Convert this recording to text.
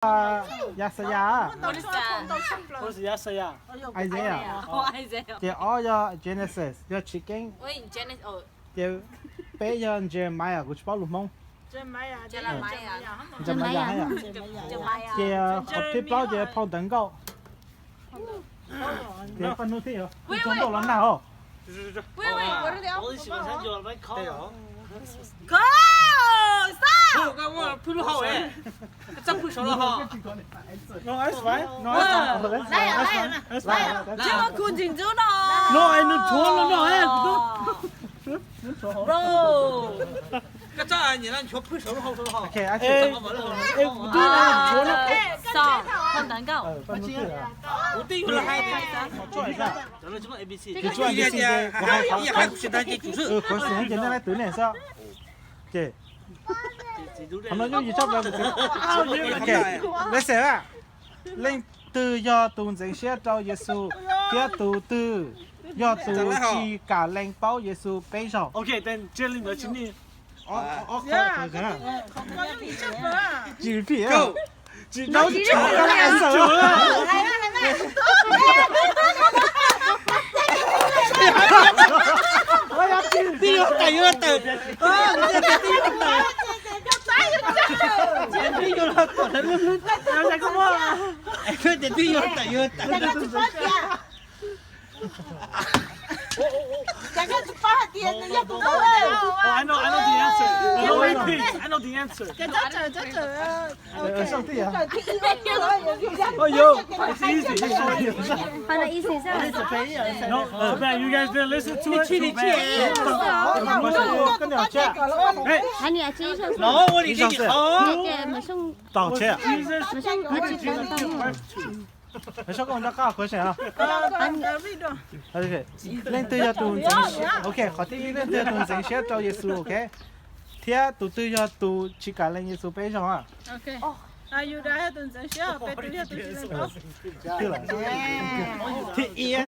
Yesaya. What is that? What is Yesaya? Isaiah. Oh, Isaiah. Ces ob yog Genesis, yog Tshwv Keeb. Wait, Genesis. Oh. Ces peb yog Jeremiah, kuv tsis paub lus Hmoob. Jeremiah. Jeremiah. Ces qhov thib plaub ces phau ntawv nkauj. Ces paj hnub thiab yog ua tsaug ntau los nag os. Wait, wait, what are they all about? Go! Stop! Pw lub hau, pw saum lub hau. No, it's fine. No, it's fine. That's fine. That's fine. That's fine. Kuv ntxim ntxub no. No, nws tshuav los no. Bro. Koj txhob nyiam no, nchuav pw saum lub hau, saum lub hau. Okay, I see. Kuv twb nchuav no. Song, phau ntawv nkauj. Kuv twb yuav los hais tias, kuv hais kuv tsis tau ces tsum xwb. Qhov no yooj yim tshaj plaws. Okay, listen. Leej twg yog tus ntxeev siab rau Yexus, thiab tus twg yog tus tsis kam lees paub Yexus peb zaug? Tsis repeat. Tsis repeat. Twb yuav tawm, yuav tawm. Twb yuav los tawm. Twb yuav tawm, yuav tawm. Oh, I know, I know the answer. No, repeat. I know the answer. It's easy. No, too bad you guys didn't listen to it. Too bad. Hey. Tau tsev. Leej twg yog tus ntxeev siab, ok, qhov thib ib, leej twg yog tus ntxeev siab rau Yexus, ok, thiab tus twg yog tus tsis kam lees Yexus peb zaug? Thib ib.